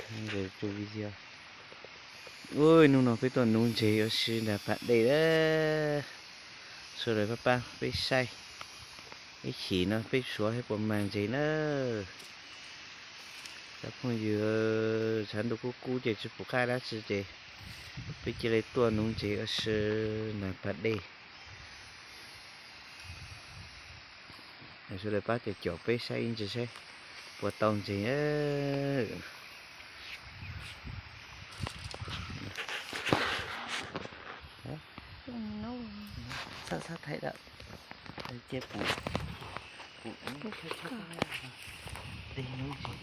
Ua hnub no peb tuaj nuv ntses ua si nram pas dej na. Sawv daws pab pab peb saib. Ib chim no peb suav saib puas mag ntses na. Cov phooj ywg, tshav ntuj kub kub ces tsis pom qab dab tsi ces peb cia li tuaj nuv ntses ua si nram pas dej. Sawv daws pab caum caum peb saib ib ntsis saib puas tau ntses. Txhob thaij lawm, cia pum, pum teg hnub ntses.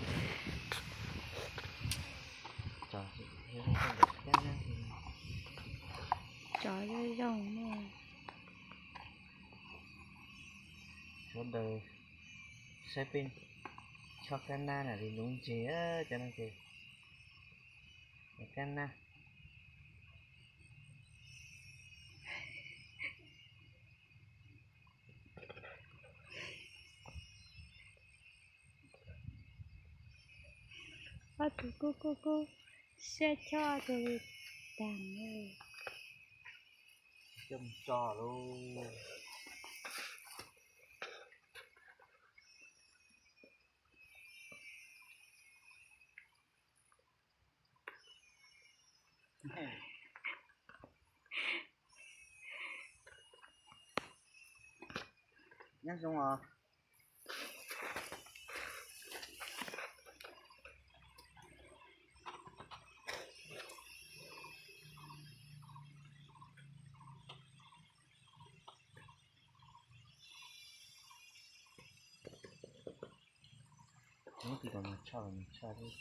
Cov zoo zoo. Sawv daws saib peb choj kab nab na li nuv ntses, cov no ces kab nab. Ob tug kub kub kub, siab choj kawg li tas. Coj mus tso lauj. Nyob zoo os. Hnub twg los mus tshaj los mus tshaj thiab.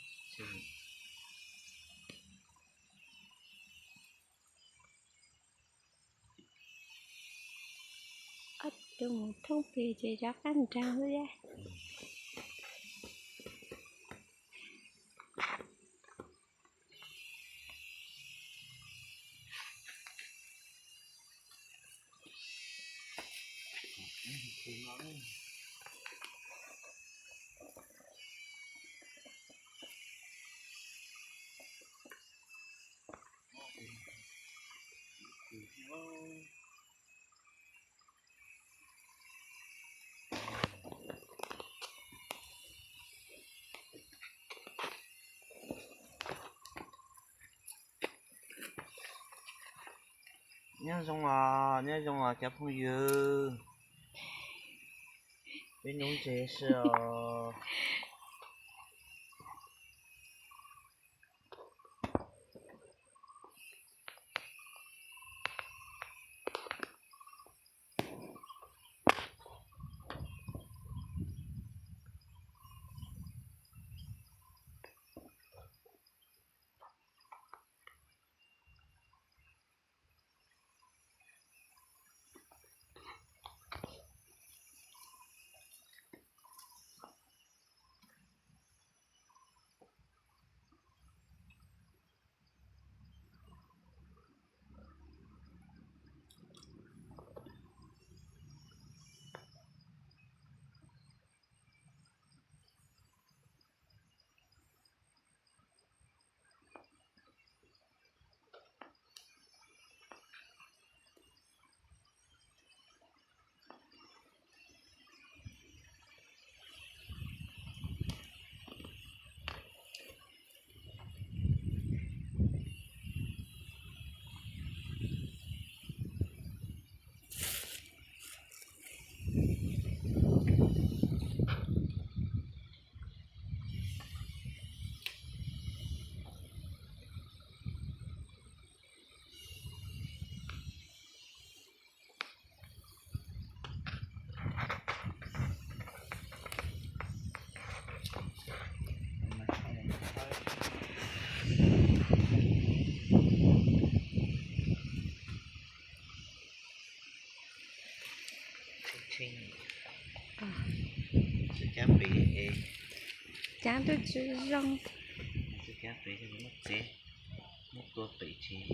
Ob tug mus thoob pem ces rov qab nraag xwb thiab. Nyob zoo os, nyob zoo os cov phooj ywg. Peb nuv ntses si os. Cab pem, cab twb tsis zoo. Cab pem, muab txev, muab tua pem tsev.